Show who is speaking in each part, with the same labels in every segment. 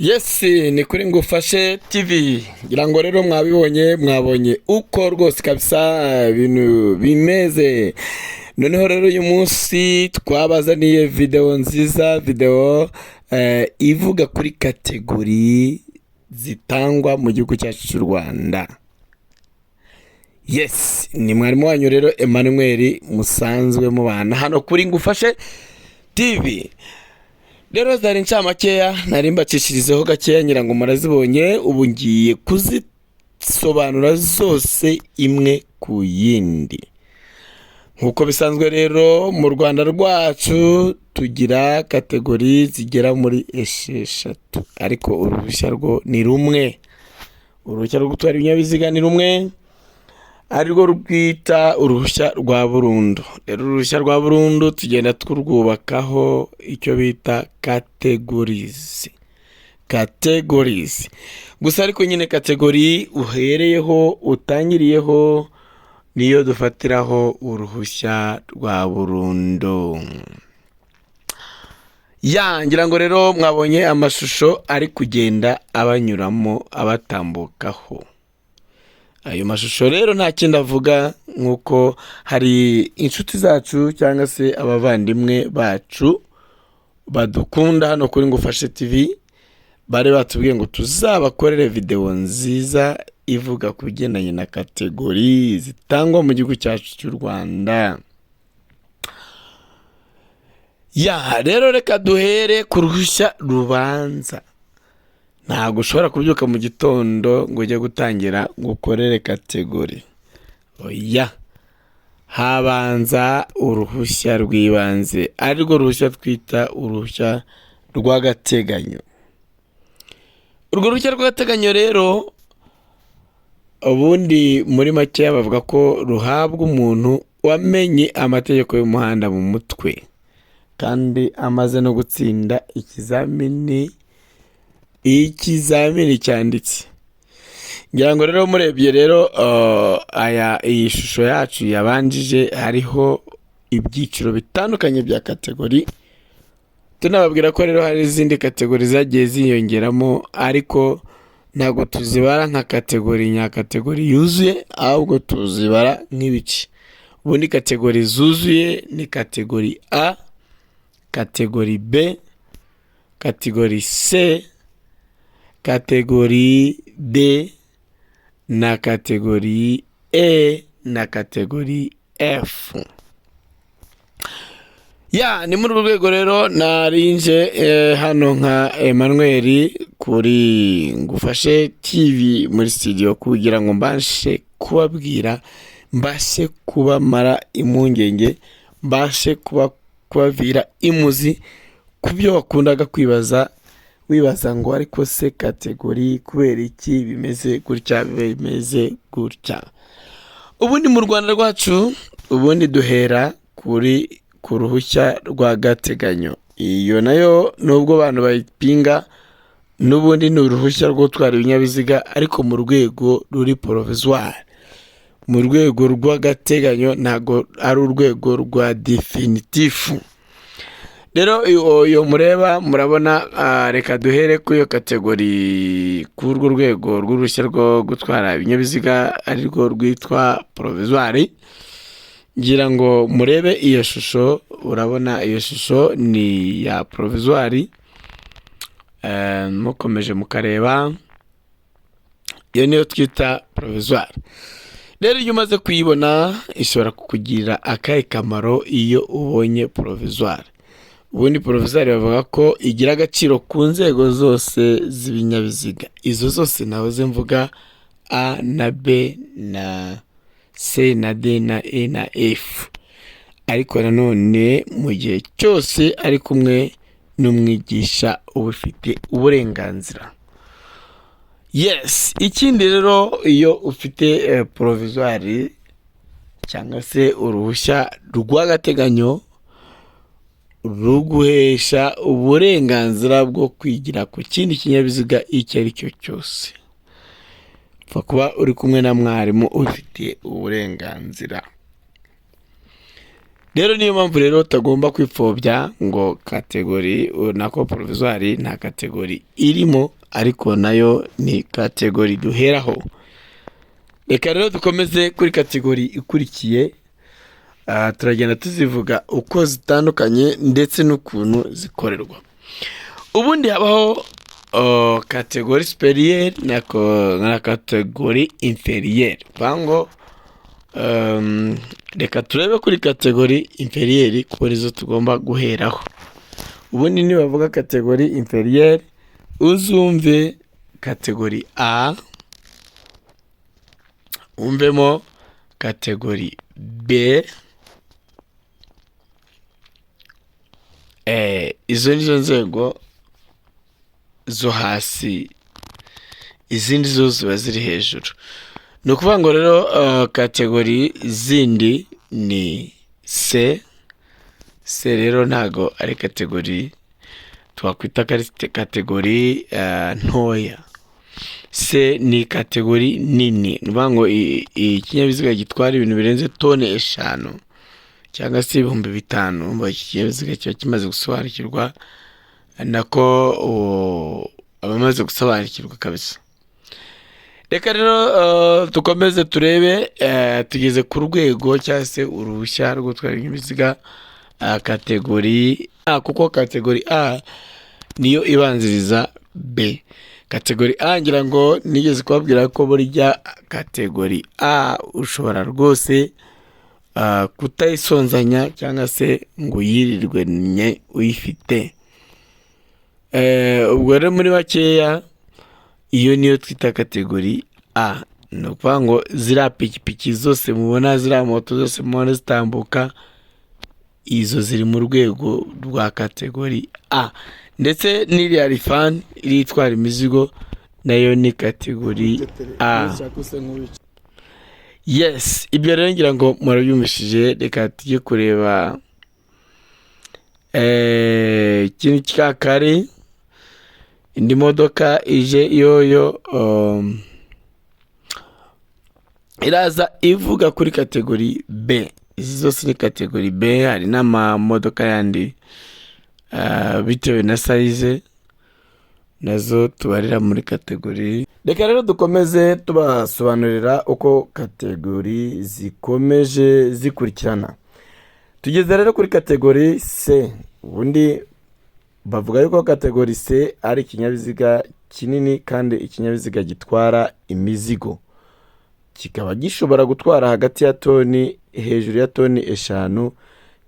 Speaker 1: Yes, ni kuri Ngufashe TV. Ngira ngo rero mwabibonye, mwabonye uko rwose kabisa ibintu bimeze. Noneho rero uyu munsi twabazaniye videwo nziza, videwo ivuga kuri catégorie zitangwa mu gihugu cyacu cy'u Rwanda. Yes, ni mwarimu wanyu rero Emmanuel, musanzwe mubana hano kuri Ngufashe TV. Rero zari incamakeya nari mbacishirizeho gakeya, ngira ngo murazibonye. Ubu ngiye kuzisobanura zose imwe ku yindi. Nk'uko bisanzwe rero, mu Rwanda rwacu tugira catégorie zigera muri 6, ariko uruhushya rwo ni rumwe. Uruhushya rwo gutwara ibinyabiziga ni rumwe, arirwo rwita uruhushya rwa burundu. Rero uruhushya rwa burundu tugenda turwubakaho icyo bita catégories, catégories gusa. Ariko nyine catégorie uhereyeho, utangiriyeho, niyo dufatiraho uruhushya rwa burundu. Ya, ngira ngo rero mwabonye amashusho ari kugenda abanyuramo, abatambukaho. Ayo mashusho rero nta kindi avuga, nk'uko hari inshuti zacu cyangwa se abavandimwe bacu badukunda hano kuri Ngufashe TV bari batubwiye ngo tuzabakorere videwo nziza ivuga ku bigendanye na catégorie zitangwa mu gihugu cyacu cy'u Rwanda. Ya, rero reka duhere ku ruhushya rubanza. Ntabwo ushobora kubyuka mu gitondo ngo ujye gutangira ngo ukorere catégorie, oya. Habanza uruhushya rw'ibanze, arirwo ruhushya twita uruhushya rw'agateganyo. Urwo ruhushya rw'agateganyo rero, ubundi muri makeya bavuga ko ruhabwa umuntu wamenye amategeko y'umuhanda mu mutwe, kandi amaze no gutsinda ikizamini cyanditse. Ngira ngo rero murebye rero aya iyi shusho yacu yabanjije, hariho ibyiciro bitandukanye bya catégorie. Tunababwira ko rero hari izindi catégorie zagiye ziyongeramo, ariko ntabwo tuzibara nka catégorie nya catégorie yuzuye, ahubwo tuzibara nk'ibice. Ubundi catégorie zuzuye ni catégorie A, catégorie B, catégorie C, catégorie D na catégorie E na catégorie F. Ya, ni muri urwo rwego rero narinje hano nka Emmanuel kuri Ngufashe TV muri studio, kugira ngo mbashe kubabwira, mbashe kubamara impungenge, mbashe kubavira imuzi ku byo wakundaga kwibaza, wibaza ngo: "Ariko se catégorie kubera iki bimeze gutya, bimeze gutya?" Ubundi mu Rwanda rwacu, ubundi duhera ku ruhushya rw'agateganyo. Iyo nayo, nubwo abantu bayipinga, n'ubundi ni uruhushya rwo gutwara ibinyabiziga, ariko mu rwego ruri provisoire, mu rwego rw'agateganyo, ntabwo ari urwego rwa définitif. Rero iyo mureba, murabona, reka duhere kuri iyo catégorie, kuri urwo rwego rw'uruhushya rwo gutwara ibinyabiziga, arirwo rwitwa provisoire. Ngira ngo murebe iyo shusho, urabona iyo shusho ni iya provisoire. Mukomeje mukareba, iyo niyo twita provisoire. Rero iyo umaze kuyibona, ishobora kukugirira akahe kamaro iyo ubonye provisoire? Ubundi provisoire bavuga ko igira agaciro ku nzego zose z'ibinyabiziga, izo zose nahoze mvuga, A na B na C na D na E na F, ariko nanone mu gihe cyose ari kumwe n'umwigisha ubifite uburenganzira. Yes, ikindi rero, iyo ufite provisoire cyangwa se uruhushya rw'agateganyo, ruguhesha uburenganzira bwo kwigira ku kindi kinyabiziga icyo ari cyo cyose, upfa kuba uri kumwe na mwarimu ubifitiye uburenganzira. Rero niyo mpamvu rero utagomba kwipfobya ngo catégorie nako provisoire nta catégorie irimo, ariko nayo ni catégorie duheraho. Reka rero dukomeze kuri catégorie ikurikiye. Turagenda tuzivuga uko zitandukanye ndetse n'ukuntu zikorerwa. Ubundi habaho catégorie supérieure na catégorie inférieure. Bivuga ngo reka turebe kuri catégorie inférieure kuko nizo tugomba guheraho. Ubundi nibavuga catégorie inférieure, uzumve catégorie A, wumvemo catégorie B. Izo nizo nzego zo hasi, izindi zo ziba ziri hejuru. Ni ukuvuga ngo rero catégorie zindi ni C. C rero ntago ari catégorie twakwita ko ari catégorie ntoya. C ni catégorie nini, ni ukuvuga ngo ikinyabiziga gitwara ibintu birenze tone 5 cyangwa se 5000. Urumva iki kinyabiziga kiba kimaze gusobanukirwa, nako abamaze gusobanukirwa kabisa. Reka rero dukomeze turebe. Tugeze ku rwego cyangwa se uruhushya rwo gutwara ibinyabiziga catégorie A, kuko catégorie A niyo ibanziriza B. Catégorie A, ngira ngo nigeze kubabwira ko burya catégorie A ushobora rwose kutayisonzanya cyangwa se ngo uyirirwe uyifite. Ubwo rero muri makeya iyo niyo twita catégorie A. Ni ukuvuga ngo ziriya pikipiki zose mubona, ziriya moto zose mubona zitambuka, izo ziri mu rwego rwa catégorie A. Ndetse n'iriya Lifan iri itwara imizigo nayo ni catégorie A. Yes, ibyo rero ngira ngo murabyumvishije. Reka tujye kureba ikintu cya kare, indi modoka ije yoyo iraza ivuga kuri catégorie B. Izi zose ni catégorie B. Hari n'amamodoka yandi bitewe na size nazo tubarira muri catégorie. Reka rero dukomeze tubasobanurira uko catégorie zikomeje zikurikirana. Tugeze rero kuri catégorie C. Ubundi bavuga yuko catégorie C ari ikinyabiziga kinini kandi ikinyabiziga gitwara imizigo, kikaba gishobora gutwara hagati ya toni, hejuru ya toni 5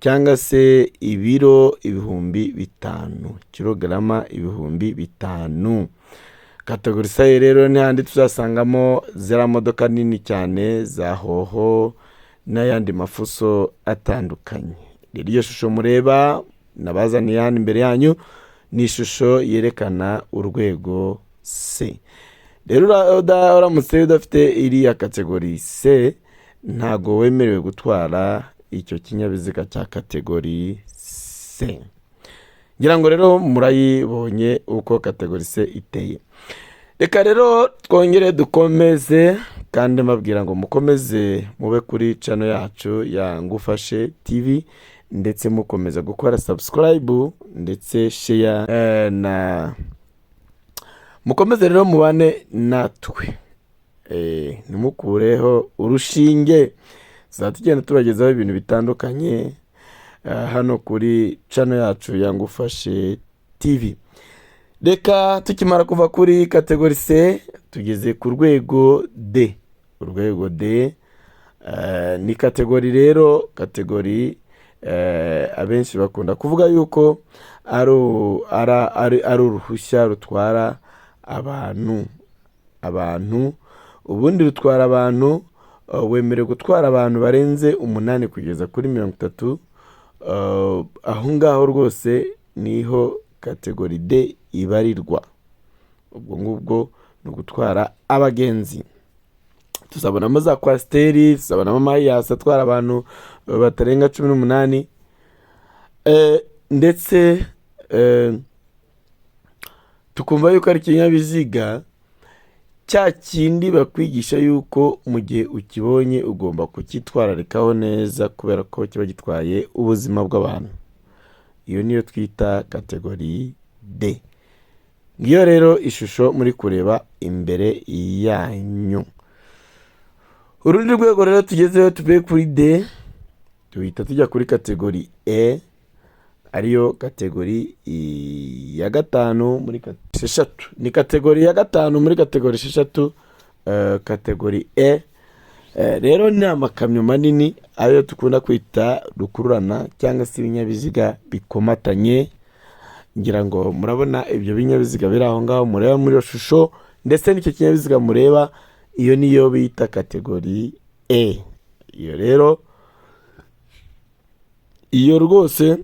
Speaker 1: cyangwa se ibiro 5000, kilogarama 5000. Catégorie C rero ni handi tuzasangamo ziriya modoka nini cyane za Howo n'ayandi mafuso atandukanye. Rero iyo shusho mureba nabazaniye hano imbere yanyu ni ishusho yerekana urwego C. Rero uramutse udafite iriya catégorie C, ntabwo wemerewe gutwara icyo kinyabiziga cya catégorie C. Ngira ngo rero murayibonye uko catégorie C iteye. Reka rero twongere dukomeze, kandi mbabwira ngo mukomeze mube kuri channel yacu ya Ngufashe TV, ndetse mukomeza gukora subscribe ndetse share na mukomeze rero mubane natwe. Ntimukureho urushinge, tuzaba tugenda tubagezaho ibintu bitandukanye hano kuri channel yacu ya Ngufashe TV. Reka tukimara kuva kuri catégorie C, tugeze ku rwego D. Urwego D ni catégorie rero, catégorie abenshi bakunda kuvuga yuko ari uruhushya rutwara abantu. Abantu ubundi rutwara abantu, wemerewe gutwara abantu barenze 8 kugeza kuri 30. Aho ngaho rwose niho catégorie D ibarirwa. Ubwo ngubwo ni ugutwara abagenzi. Tuzabonamo za Coaster, tuzabonamo ama Hiace atwara abantu batarenga 18, ndetse tukumva yuko ari ikinyabiziga Cya kindi bakwigisha yuko mu gihe ukibonye ugomba kucyitwararikaho neza, kubera ko kiba gitwaye ubuzima bw'abantu. Iyo niyo twita catégorie D. Ngiyo rero ishusho muri kureba imbere yanyu. Urundi rwego rero tugezeho, tuvuye kuri D duhita tujya kuri catégorie E, ariyo catégorie ya gatanu muri esheshatu. Ni catégorie ya gatanu muri catégorie 6, catégorie E. Rero ni amakamyo manini, ayo dukunda kwita rukururana cyangwa se ibinyabiziga bikomatanye. Ngira ngo murabona ibyo binyabiziga biri aho ngaho mureba muri iyo shusho, ndetse n'icyo kinyabiziga mureba, iyo niyo bita catégorie E. Iyo rero, iyo rwose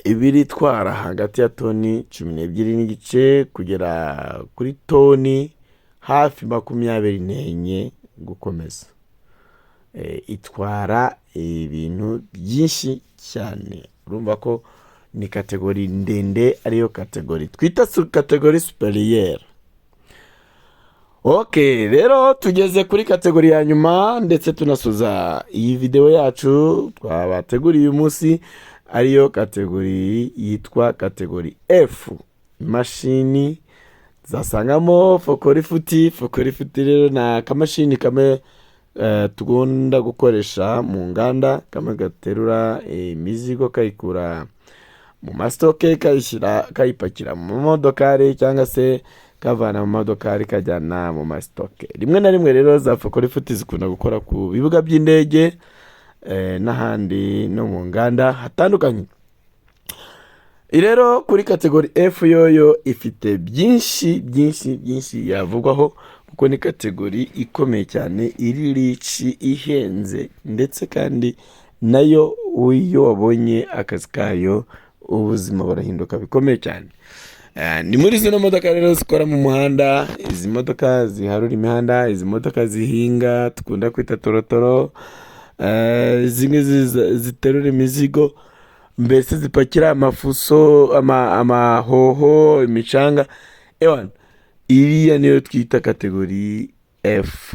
Speaker 1: iba itwara hagati ya toni 12.5 kugera kuri toni hafi 24 gukomeza. Itwara ibintu byinshi cyane. Urumva ko ni catégorie ndende, ariyo catégorie twita catégorie supérieure. Ok, rero tugeze kuri catégorie ya nyuma, ndetse tunasoza iyi videwo yacu twabateguriye uyu munsi, ariyo catégorie yitwa catégorie F. Imashini zasangamo forklift. Forklift rero ni akamashini kamwe tugunda gukoresha mu nganda, kamwe gaterura imizigo kayikura mu ma stock, kayishyira, kayipakira mu modokari, cyangwa se kavana mu modokari kajyana mu ma stock. Rimwe na rimwe rero za forklift zikunda gukora ku bibuga by'indege n'ahandi no mu nganda hatandukanye. Rero kuri catégorie F yoyo ifite byinshi byinshi byinshi yavugwaho, kuko ni catégorie ikomeye cyane, iri riche, ihenze, ndetse kandi nayo iyo wabonye akazi kayo ubuzima burahinduka bikomeye cyane. Ni muri zino modoka rero zikora mu muhanda, izi modoka ziharura imihanda, izi modoka zihinga dukunda kwita torotoro, zimwe ziterura imizigo, mbese zipakira amafuso, amahoho, imicanga. Ewana, iriya niyo twita catégorie F.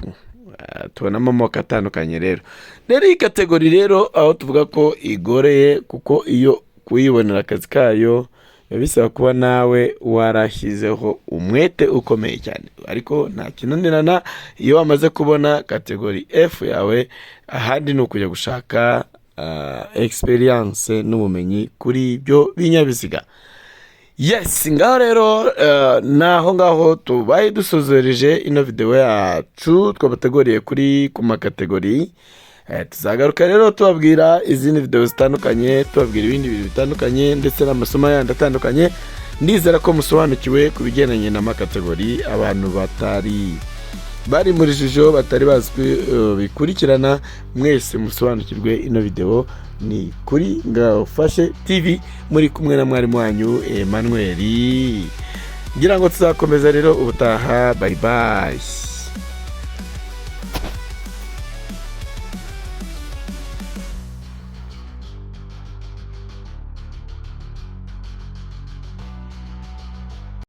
Speaker 1: Tubonamo amoko atandukanye rero. Rero iyi catégorie rero, aho tuvuga ko igoreye, kuko iyo kuyibonera akazi kayo biba bisaba kuba nawe warashyizeho umwete ukomeye cyane, ariko nta kinanirana. Iyo wamaze kubona catégorie F yawe, ahandi ni ukujya gushaka experience n'ubumenyi kuri ibyo binyabiziga. Yes, ngaho rero naho ngaho tubaye dusozereje ino videwo yacu twabateguriye kuri ku ma catégorie. Tuzagaruka rero tubabwira izindi videwo zitandukanye, tubabwira ibindi bintu bitandukanye, ndetse n'amasomo yandi atandukanye. Ndizera ko musobanukiwe ku bigendanye n'ama catégorie. Abantu batari bari muri jijo, batari bazi bikurikirana, mwese musobanukirwe. Ino videwo ni kuri Ngafashe TV, muri kumwe na mwarimu wanyu Emmanuel. Ngira ngo tuzakomeza rero ubutaha. Bye bye.